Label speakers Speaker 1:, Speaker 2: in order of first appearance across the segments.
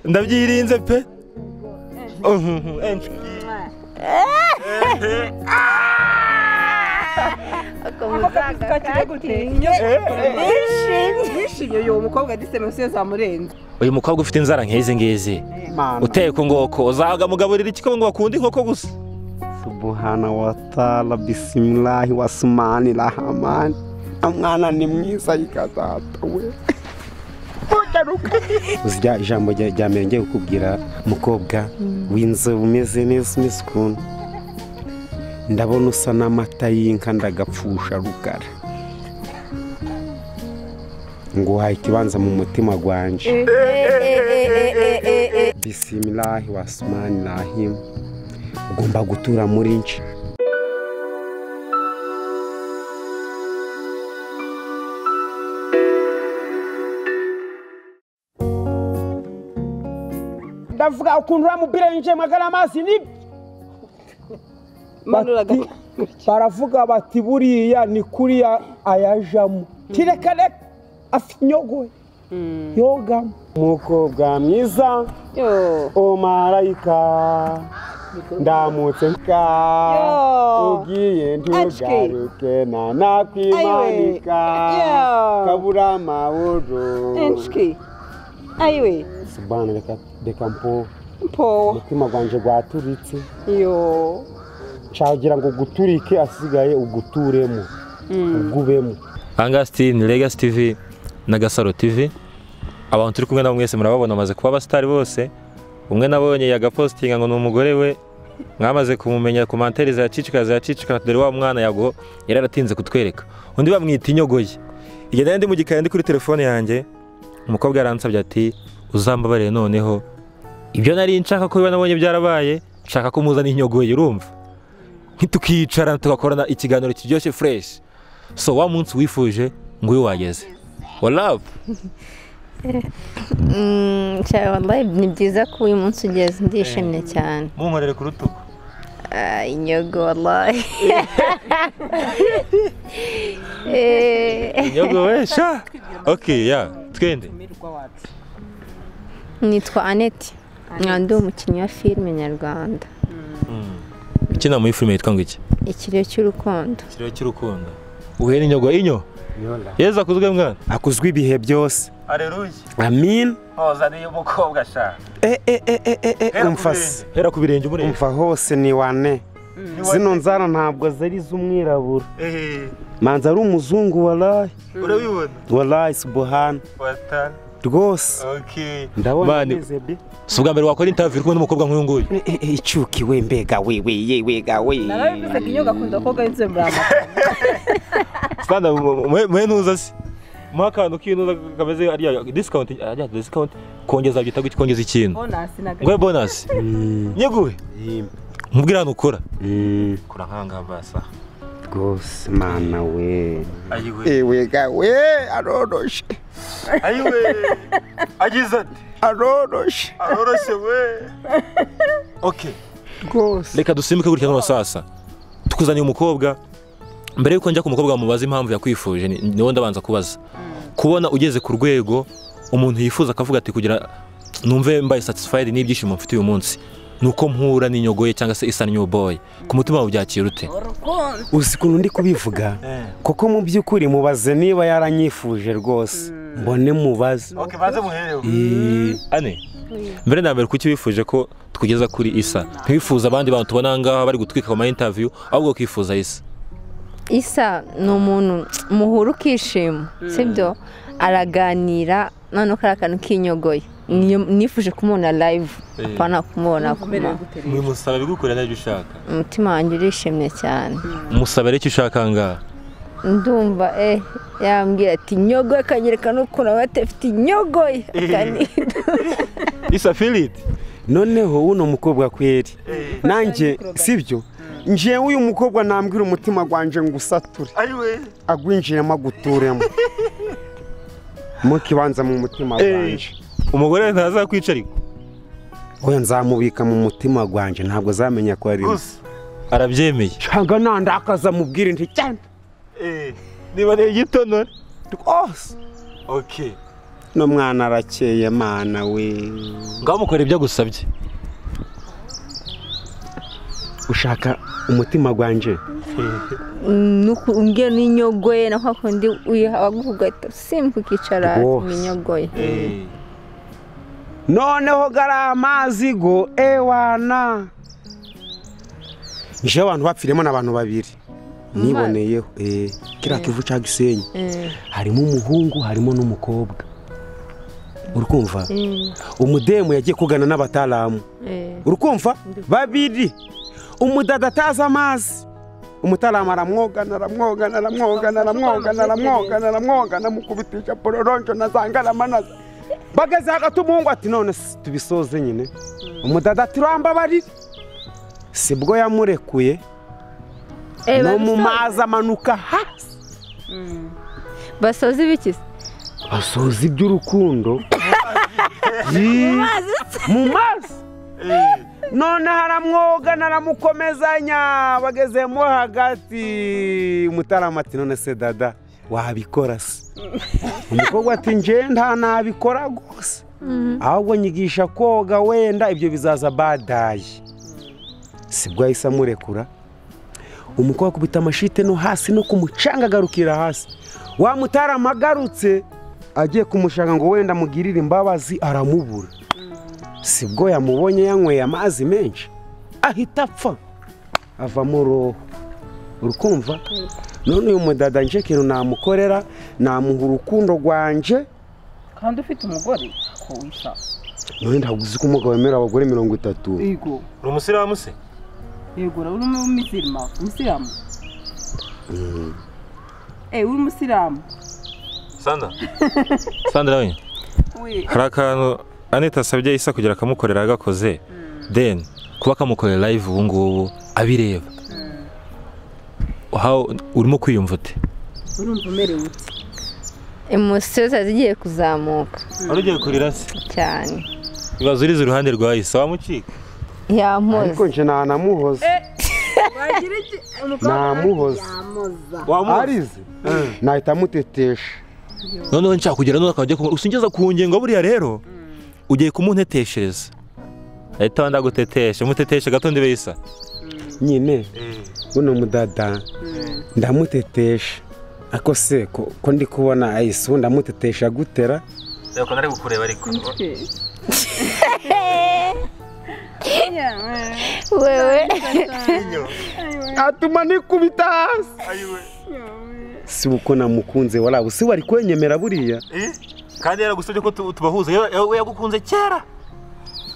Speaker 1: Ndabyirinze pe. Uyu mukobwa ufite inzara nk'izi ngizi uteye ku ngoko uzaga mugaburira iki ko ngo bakunda inkoko gusa.
Speaker 2: Subhana wa ta'ala, bismillahi wasmani rahman. Umwana ni mwiza yikazata we. Uzijya ijambo rya mbere ngiye kukubwira mukobwa w'inzobe umeze neza umeze ukuntu ndabona usa n'amata y'inka ndagapfusha rukara nguhaye ikibanza mu mutima gwanje. Bismillahi wasmani rahim. Ugomba gutura muri nce.
Speaker 3: Ndavuga ukuntu uramubwira yinjiye magana amazi ni baravuga bati buriya ni kuriya ayajamo kirekare afinyogoye yogamo.
Speaker 2: Umukobwa mwiza o marayika ndamutse nka ugiye ntugaruke na nakwimanika kabura amahoro.
Speaker 4: Ayiwe
Speaker 2: subhana reka mpo umutima gwanje gwaturitse
Speaker 4: yo
Speaker 2: cagira ngo guturike asigaye uguturemo ugubemo.
Speaker 1: Augustine Legacy TV na Gasaro TV, abantu turi kumwe nabo mwese murababona amaze kuba abastari bose. Umwe nabonye yagapostinga ngo ni umugore we, mwamaze kumumenya ku mantere zacicika zacicika, dore wa mwana yago yararatinze kutwereka. Undi bamwita inyogoye. Igihe nari ndi mu gikari ndi kuri telefone yanjye, umukobwa yaransabye ati uzambabarire noneho ibyo nari nshaka ko nabonye byarabaye, nshaka ko muzana inyogoye urumva ntitukicara tugakorana ikiganiro kiryoshye fresh. So wa munsi wifuje nguyu wageze. Wallahi
Speaker 5: wallahi ni byiza ko uyu munsi ugeze, ndishimye cyane.
Speaker 1: Munkorere ku rutugu.
Speaker 5: Inyogo wallahi.
Speaker 1: Inyogo we sha. Okay, yeah, twende.
Speaker 5: Nitwa Annette. Ndi umukinnyi wa filime nyarwanda.
Speaker 1: Ukina muri filime yitwa ngo iki?
Speaker 5: Ikiriyo cy'urukundo.
Speaker 1: Ikiriyo cy'urukundo. Uhere inyogo inyo. Yeza kuzwe mwana.
Speaker 2: Akuzwe ibihe byose.
Speaker 1: Haleluya.
Speaker 2: Amin.
Speaker 1: Ozaniye umukobwa sha.
Speaker 2: Umfase.
Speaker 1: Hera ku birenge umurenge.
Speaker 2: Umfa hose ni wane. Zino nzara ntabwo zari z'umwirabura. Manza ari umuzungu wallahi.
Speaker 1: Urabibona?
Speaker 2: Wallahi subhana.
Speaker 1: Watana.
Speaker 2: Rwose.
Speaker 1: Okay.
Speaker 2: Ndabona neze bi.
Speaker 1: Si ubwa mbere wakora interview kumwe n'umukobwa nk'uyu nguyu.
Speaker 2: Icuki we mbega we we ye we ga we.
Speaker 4: Narabivuze ko inyoga akunda koga inzobe murama.
Speaker 1: Standa mwe ntuza se. Mwa kantu kinuza kameze ari discount, ari discount kongeza byita gutyo kongeza ikintu.
Speaker 4: Bonus naga.
Speaker 1: Ngwe bonus. Nyeguwe. Mubwira hano ukora. Kora nkanga basa.
Speaker 2: Rwose mana we.
Speaker 1: Ayiwe.
Speaker 2: Ewe ga we aroroshe.
Speaker 1: Ayiwe. Agize ati
Speaker 2: aroroshe.
Speaker 1: Aroroshe we. Okay.
Speaker 2: Rwose.
Speaker 1: Reka dusimbuke gutya no sasa. Tukuzaniye umukobwa. Mbere yuko njya ku mukobwa mubaza impamvu yakwifuje niwo ndabanza kubaza. Kubona ugeze ku rwego umuntu yifuza akavuga ati kugira numve mbaye satisfied n'ibyishimo mfite uyu munsi nuko mpura n'inyogoye cyangwa se isa new boy, ku mutima wawe byakira ute?
Speaker 2: Uzi kuntu ndi kubivuga koko mu by'ukuri mubaze niba yaranyifuje rwose mbone mubaze.
Speaker 1: Okay, baze muherewe. Ane mbere na mbere kuki wifuje ko tukugeza kuri Isa? Ntiwifuza abandi bantu tubona ngaha bari gutwika mu interview, ahubwo kifuza Isa.
Speaker 5: Isa ni umuntu muhura ukishima, sibyo? Araganira noneho kari akantu k'inyogoye. Nifuje kumubona live, apana kumubona kuma.
Speaker 1: Mumusaba bigukorera n'ibyo ushaka.
Speaker 5: Umutima wanjye urishimye cyane.
Speaker 1: Musaba rero icyo ushaka ngaha.
Speaker 5: Ndumva yambwira ati inyogoye akanyereka n'ukuntu aba afite inyogoye akanida.
Speaker 1: Isa feel it.
Speaker 2: Noneho uno mukobwa kweri. Nanjye sibyo? Njewe uyu mukobwa nambwira umutima gwanje ngusature.
Speaker 1: Ayiwe.
Speaker 2: Agwinjiremo aguturemo. Mukibanza mu mutima gwanje.
Speaker 1: Umugore ntazakwica ariko.
Speaker 2: Oya nzamubika mu mutima gwanje ntabwo azamenya ko ari.
Speaker 1: Arabyemeye.
Speaker 2: Cyangwa nandakaza mubwire nti cyane.
Speaker 1: Niba ari igitonore.
Speaker 2: Rwose.
Speaker 1: Okay.
Speaker 2: No mwana arakeye mana we.
Speaker 1: Ngaho mukora ibyo agusabye.
Speaker 2: Ushaka umutima gwanje?
Speaker 5: Umbwiye n'inyogoye na kwa kundi waguvuga simba ukicara minyogoye.
Speaker 2: Noneho gara amazi go ewana. Nje abantu bapfiremo n'abantu babiri. Niboneyeho kira kivu ca Gisenyi. Harimo umuhungu harimo n'umukobwa. Urukumva? Umudemu yagiye kugana n'abatalamu. Urukumva? Babiri. Umudada ataza amazi. Umutalamu aramwogana aramwogana aramwogana aramwogana aramwogana aramwogana mukubitisha pororonjo na zangara manaza. Bageze hagati umuhungu ati none tubisoze nyine. Umudada ati rambabarira. Sibwo yamurekuye. No mu mazi amanuka hasi.
Speaker 5: Basoze ibiki?
Speaker 2: Basoze iby'urukundo. Mu mazi. None haramwogana aramukomezanya bagezemo hagati. Umutaramu ati none se dada wabikora se? Umukobwa ati nje nta nabikora gose. Ahubwo nyigisha koga wenda ibyo bizaza badaye. Sibwo ahise amurekura. Umukobwa akubita amashite no hasi no kumucanga agarukira hasi. Wa mutarama agarutse agiye kumushaka ngo wenda mugirire imbabazi aramubura. Sibwo yamubonye yanyweye amazi menshi ahita apfa avamo roho. Urukumva? None uyu mudada nje kintu namukorera namuha urukundo rwanje.
Speaker 4: Kandi ufite umugore ko wisa.
Speaker 2: None ntabwo uzi ko umugabo wemera abagore 30.
Speaker 4: Yego.
Speaker 1: Uri umusilamu se?
Speaker 4: Yego, uri umusilamu. Umusilamu. Uri umusilamu.
Speaker 1: Sandra. Sandra we.
Speaker 4: Oui.
Speaker 1: Hari akantu Anita asabye Isa kugira akamukorera agakoze. Then kuba akamukorera live ubu ngubu abireba. How urimo kwiyumva ute?
Speaker 4: Urumva umerewe ute?
Speaker 5: Emotion zigiye kuzamuka.
Speaker 1: Wari ugiye kurira se?
Speaker 5: Cyane.
Speaker 1: Ibaze urize iruhande rwa Isa wamucika.
Speaker 5: Yamuhoza.
Speaker 2: Ariko nje nanamuhoza.
Speaker 4: Wagira iki?
Speaker 2: Namuhoza. Arize. Nahita mutetesha.
Speaker 1: Noneho nshaka kugera none akajya usingeza ku ngingo buriya rero. Ugiye kumunteteshereza. Ahita ndagutetesha, mutetesha gato ndibe Isa.
Speaker 2: Nyine buno mudada ndamutetesha. Ako se ko ndi kubona Ayisu ndamutetesha gutera.
Speaker 1: Yako nari gukureba ariko.
Speaker 5: Wewe
Speaker 2: atuma nikubita hasi. Si uko namukunze wala si wari kwenyemera buriya.
Speaker 1: Kandi yaragusabye ko tubahuza we yagukunze kera.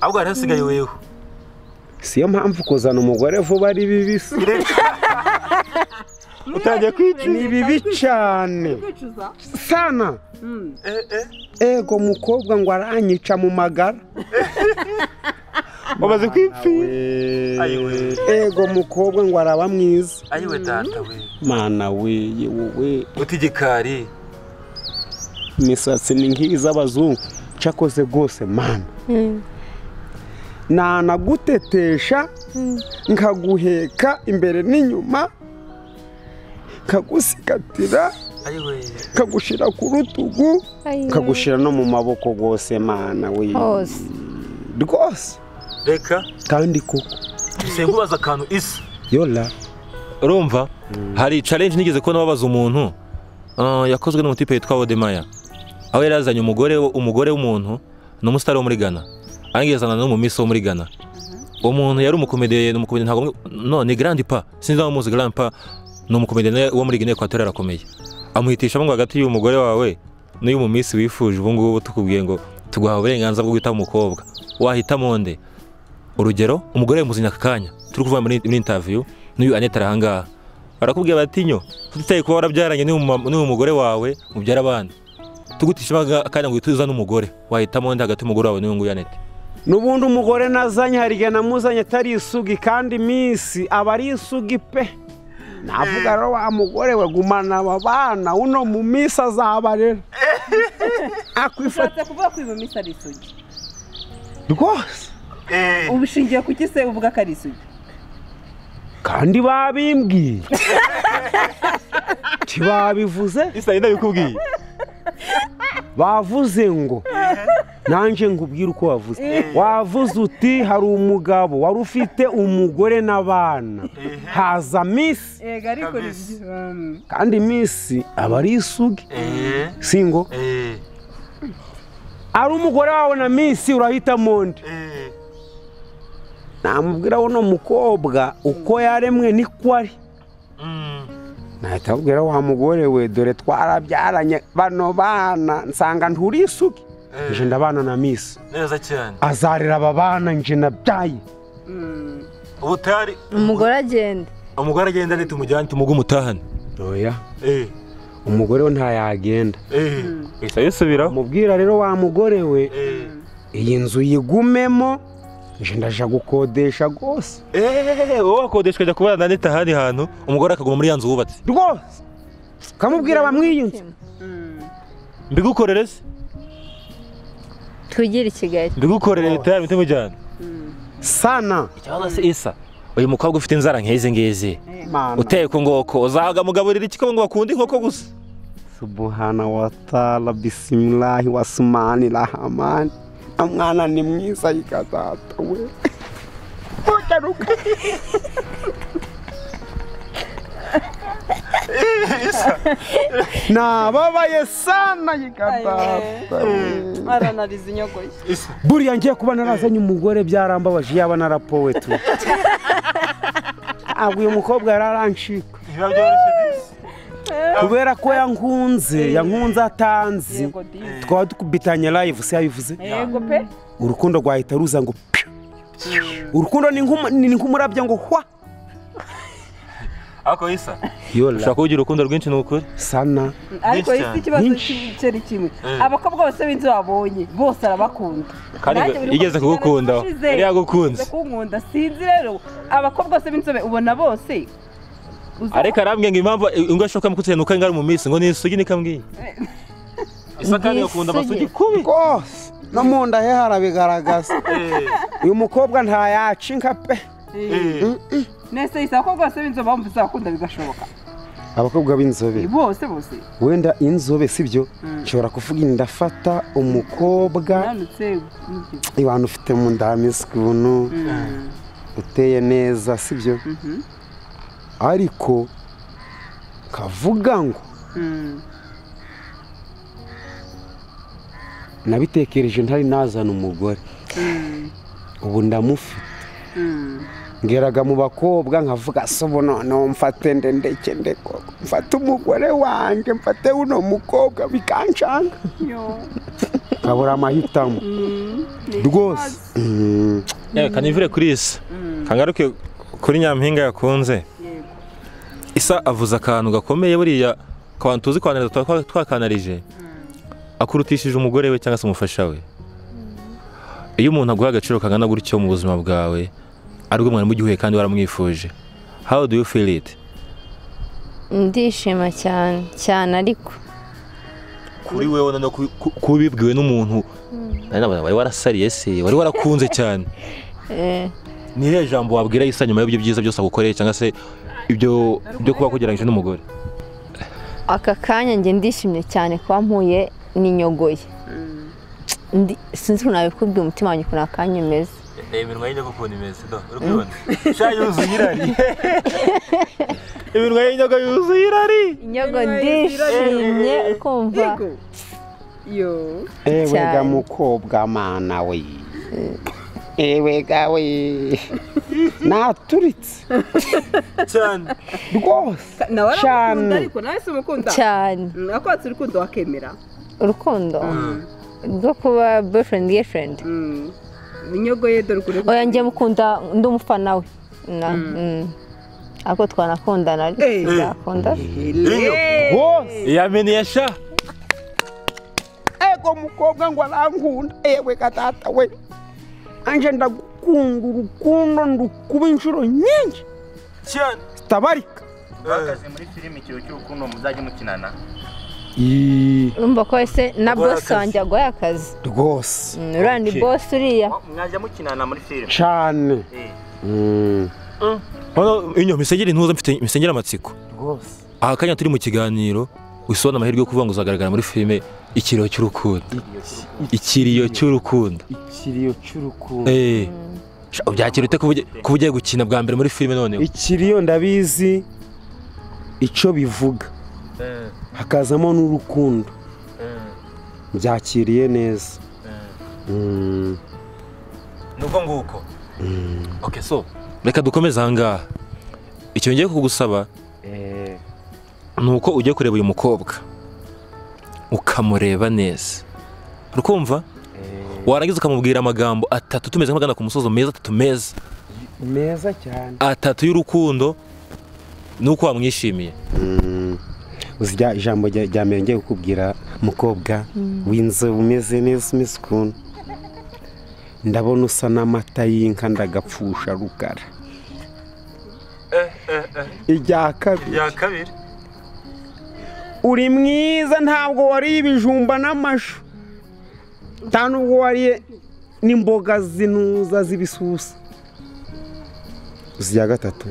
Speaker 1: Ahubwo hari hasigaye wewe.
Speaker 2: Siyo mpamvu kuzana umugore vuba ari bibi.
Speaker 1: Utangiye kwicuza.
Speaker 2: Ni bibi cyane. Sana. Ego mukobwa ngo aranyica mu magara.
Speaker 1: Wamaze kwipfira. Ayiwe.
Speaker 2: Ego mukobwa ngo araba mwiza.
Speaker 1: Ayiwe data we.
Speaker 2: Mana we yewe.
Speaker 1: Utigikari.
Speaker 2: Imisatsi ni nk'iz'abazungu. Cyakoze gose mana. Nanagutetesha nkaguheka imbere n'inyuma nkagusikatira nkagushira ku rutugu nkagushira no mu maboko gose mana we. Rwose.
Speaker 1: Reka
Speaker 2: kandi koko
Speaker 1: sengubaza akantu Isa.
Speaker 2: Yola.
Speaker 1: Urumva hari challenge nigeze ko nababaza umuntu yakozwe n'umutipe yitwa Wodemaya. Aho yarazanye umugore w'umuntu n'umustar wo muri Ghana. Angezana no mu miss wo muri Ghana. Uwo muntu yari umukomediye n'umukomediye ntago no ni Grand Pa. Sinzi aho muzi Grand Pa ni umukomediye wo muri Guinea Equatorial arakomeye. Amuhitisha ngo hagati y'umugore wawe n'uyu mu miss wifuje ubu ngubu tukubwiye ngo tuguha uburenganzira bwo guhita umukobwa. Wahitamo nde? Urugero umugore muzinya akanya turi kuvuga muri interview n'uyu Anita arahanga. Barakubwiye bati nyo tutitaye kuba warabyaranye n'uyu mugore wawe mubyara abana. Tugutisha akanya ngo utuza n'umugore. Wahitamo nde hagati y'umugore wawe n'uyu nguyu Anita?
Speaker 2: Nubundi umugore nazanye hari igihe namuzanye atari isugi kandi misi aba ari isugi pe. Navuga rero wa mugore we gumana aba bana uno mu misi azabarera.
Speaker 4: Akwifata kuvuga ko uyu misi ari isugi.
Speaker 2: Rwose.
Speaker 4: Ubishingiye kuki se uvuga ko ari isugi?
Speaker 2: Kandi babimbwiye. Tibabivuze?
Speaker 1: Isa ndabikubwiye.
Speaker 2: Bavuze ngo nanje nkubwira uko wavuze. Wavuze uti hari umugabo wari ufite umugore n'abana, haza Miss.
Speaker 4: Yego ariko
Speaker 2: kandi Miss aba ari isugi, singo ari umugore wawe na Miss urahitamo nde? Namubwira uno mukobwa uko yaremwe niko ari. Nahita abwira wa mugore we, dore twarabyaranye bano bana nsanga nturi isugi, nje ndabana na Miss
Speaker 1: neza cyane,
Speaker 2: azarira aba bana nje nabyaye.
Speaker 1: Ubutari
Speaker 5: umugore agenda,
Speaker 1: umugore agenda ni tumujyane tumuge umutahane.
Speaker 2: Oya umugore we ntayagenda.
Speaker 1: Isa yisubira
Speaker 2: mubwira rero wa mugore we, iyi nzu yigumemo nje ndaja gukodesha gose.
Speaker 1: Wowe wakodeshwa jya kubana na Anita ahandi hantu, umugore akaguma muri ya nzu wubatse
Speaker 2: rwose, kamubwira bamwiyi nzu.
Speaker 1: Mbigukorere se
Speaker 5: twigire i Kigali,
Speaker 1: mbigukorere leta yawe itumujyana
Speaker 2: sana.
Speaker 1: Ikibazo se Isa, uyu mukobwa ufite inzara nk'izi ngizi uteye ku ngoko, uzahaga mugaburira iki ko ngo bakunda inkoko gusa?
Speaker 2: Subhana wa taala, bismillahi wasmani rahmani. Mwana ni mwiza yikatata we. Nababaye sana yikatata we.
Speaker 4: Aranariza inyogoye.
Speaker 2: Buriya ngiye kuba narazanye umugore byarambabaje, yaba narapowe tu. Ntabwo uyu mukobwa yarancika. Kubera ko yankunze, yankunze atanzi. Twaba dukubitanye live se yabivuze.
Speaker 4: Yego pe.
Speaker 2: Urukundo rwahita ruza ngo urukundo ni nk'umurabyo ngo hwa.
Speaker 1: Ako Isa, ushaka kugira urukundo rwinshi ni ukuri
Speaker 2: sana.
Speaker 4: Ariko Isa ikibazo cyeri kimwe, abakobwa bose b'inzu babonye bose arabakunda.
Speaker 1: Kandi igeze kugukunda yari yagukunze.
Speaker 4: Kunkunda sinzi rero, abakobwa bose b'inzobe ubona bose.
Speaker 1: Ariko arambwiye ngo impamvu ingo ashoka mukutse nuko ngari mu minsi ngo ni isugi nikambwiye. Isa kandi akunda amasugi kubi.
Speaker 2: Rwose no mu nda he harabigaragaza. Uyu mukobwa ntayacinka pe.
Speaker 4: Nese Isa abakobwa bose b'inzobe bumva bakunda bigashoboka.
Speaker 2: Abakobwa b'inzobe
Speaker 4: bose bose
Speaker 2: wenda inzobe sibyo, nshobora kuvuga ndafata umukobwa ibana ufite mu nda hameze ukuntu uteye neza sibyo, ariko kavuga ngo nabitekereje ntari nazana umugore, ubu ndamufite. Ngeraga mu bakobwa nkavuga so noneho mfate ndeke ndeko mfate umugore wanjye mfate uno mukobwa bikancanga nkabura amahitamo rwose.
Speaker 1: Kanivire kuri Isa, kangaruke kuri Nyampinga yakunze. Isa avuze akantu gakomeye buriya ku tuzi kwanariza twakanarije, akurutishije umugore we cyangwa se umufasha we. Iyo umuntu aguha agaciro kangana gutyo mu buzima bwawe, ariko mwari mugihuye kandi waramwifuje, how do you feel it?
Speaker 5: Ndishima cyane cyane, ariko
Speaker 1: kuri wewe no kubibwiwe n'umuntu wari warasariye se wari warakunze cyane, ni irihe jambo wabwira Isa nyuma y'ibyo byiza byose agukoreye cyangwa se ibyo byo kuba kugereranyije n'umugore?
Speaker 5: Aka kanya njye ndishimye cyane kuba mpuye n'inyogoye. Sinzi ukuntu nabikubwiye, umutima wanjye ukuntu akanya umeze.
Speaker 1: Iminwa y'inyogo ukuntu imeze do, uri kubibona? Sha yuzuye irari. Iminwa y'inyogo yuzuye irari.
Speaker 5: Inyogo ndishimye ukumva.
Speaker 4: Yo.
Speaker 2: Ewe ga mukobwa mana we. Ewe ga we. Naturitse.
Speaker 1: Cyane.
Speaker 2: Rwose.
Speaker 4: Cyane. Ariko nawe se umukunda.
Speaker 5: Cyane.
Speaker 4: Akwatse urukundo wakemera.
Speaker 5: Urukundo rwo kuba boyfriend girlfriend.
Speaker 4: Inyogo ye dore kure.
Speaker 5: Oya njye mukunda ndi umufana we. Ako twanakundana ariko yakunda.
Speaker 2: Rwose.
Speaker 1: Yamenyesha.
Speaker 2: Ego mukobwa ngo arankunda, ewe gatata we. Anje ndagukunda urukundo ndukuba inshuro nyinshi.
Speaker 1: Cyane.
Speaker 2: Zitabarika.
Speaker 6: Bakaze muri filime ikiyo cy'urukundo muzajye mukinana.
Speaker 5: Urumva ko ese na boss wanjye agoye akazi.
Speaker 2: Rwose.
Speaker 5: Uriya ni boss uriya.
Speaker 6: Mwajya mukinana muri filime.
Speaker 2: Cyane.
Speaker 1: Hano inyo misengera intuza mfite misengera amatsiko.
Speaker 2: Rwose.
Speaker 1: Aha kanya turi mu kiganiro Usibona amahirwe yo kuvuga ngo uzagaragara muri filime Ikiriyo cy'urukundo. Ikiriyo cy'urukundo.
Speaker 2: Ikiriyo cy'urukundo.
Speaker 1: Ubyakira ute kuba ugiye gukina bwa mbere muri filime noneho?
Speaker 2: Ikiriyo ndabizi icyo bivuga. Hakazamo n'urukundo. Byakiriye neza.
Speaker 1: Nuko nguko. Okay, so reka dukomeze aha ngaha. Icyo ngiye kugusaba nuko ugiye kureba uyu mukobwa ukamureba neza. Urukumva? Warangiza ukamubwira amagambo atatu tumeze nk'abagana ku musozo meza, atatu meza.
Speaker 2: Meza cyane.
Speaker 1: Atatu y'urukundo nuko wamwishimiye.
Speaker 2: Uzijya ijambo rya mbere ngiye kukubwira mukobwa w'inzobe umeze neza umeze ukuntu. Ndabona usa n'amata y'inka ndagapfusha rukara. Irya kabiri. Uri mwiza ntabwo wariye ibijumba n'amashu. Nta nubwo wariye n'imboga zinuza z'ibisusa. Uzijya gatatu.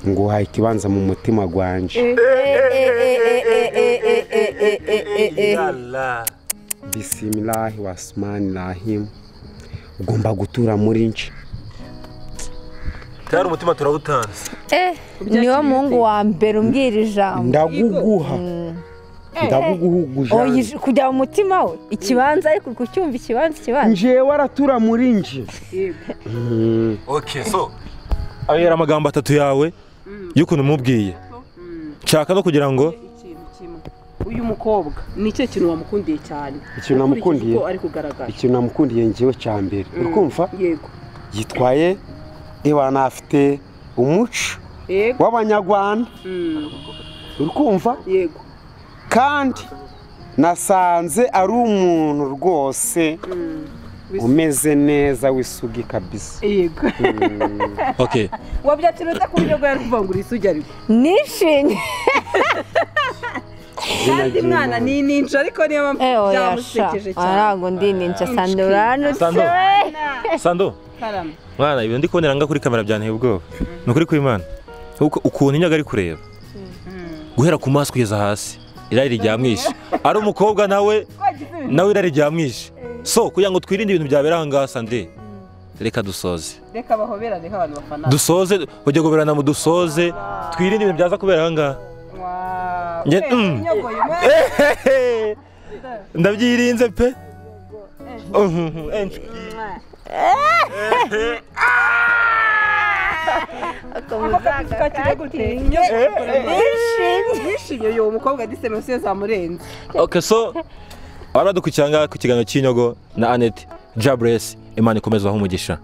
Speaker 2: Nguhaye ikibanza mu mutima gwanje. Bismillahi wasmani rahim. Ugomba gutura muri nce.
Speaker 1: Tayari umutima turawutanze.
Speaker 5: Niwo Mungu wa mbere umbwira ijambo.
Speaker 2: Ndaguguha. Ndaguguhuguje.
Speaker 5: Oyi kujya mu mutima we ikibanza ariko kucyumva ikibanza.
Speaker 2: Njewe aratura muri nje.
Speaker 1: Okay, so ayo amagambo atatu yawe y'ukuntu umubwiye. Nshaka no kugira ngo
Speaker 4: uyu mukobwa ni cyo kintu wamukundiye cyane.
Speaker 2: Ikintu namukundiye
Speaker 4: ari kugaragara.
Speaker 2: Ikintu namukundiye ngiwe cyambere. Urikumva?
Speaker 4: Yego.
Speaker 2: Yitwaye ewana afite umuco w'abanyarwanda. Urikumva?
Speaker 4: Yego.
Speaker 2: Kandi nasanze ari umuntu rwose umeze neza w'isugi kabisa.
Speaker 4: Yego.
Speaker 1: Okay.
Speaker 4: Wabyakira ku buryo bwa kuvuga ngo uri isugi ariko.
Speaker 5: Nishimye.
Speaker 4: Kandi mwana ni ninja ariko niyo mpamvu byamusekeje cyane.
Speaker 5: Arago ndi ninja Sando uranutse we.
Speaker 1: Sando. Mwana ibyo ndi kubonera nga kuri kamera byanteye ubwoba. Ni ukuri kw'Imana. Ukuntu inyaga ari kureba. Guhera ku maso kugeza hasi. Irari ryamwishe. Ari umukobwa nawe irari ryamwishe. So kugira ngo twirinde ibintu byabera aha ngaha Sande. Reka dusoze.
Speaker 4: Reka bahoberane nk'abantu bafana.
Speaker 1: Dusoze, ujye goberana mu dusoze, twirinde ibintu byaza kubera aha ngaha. Ndabyirinze pe.
Speaker 4: Nishimye uyu mukobwa disemesiyo zamurenze.
Speaker 1: Okay, so abaradukurikirana ku kiganiro cy'Inyogo na Annette Jabless, Imana ikomeze aho umugisha.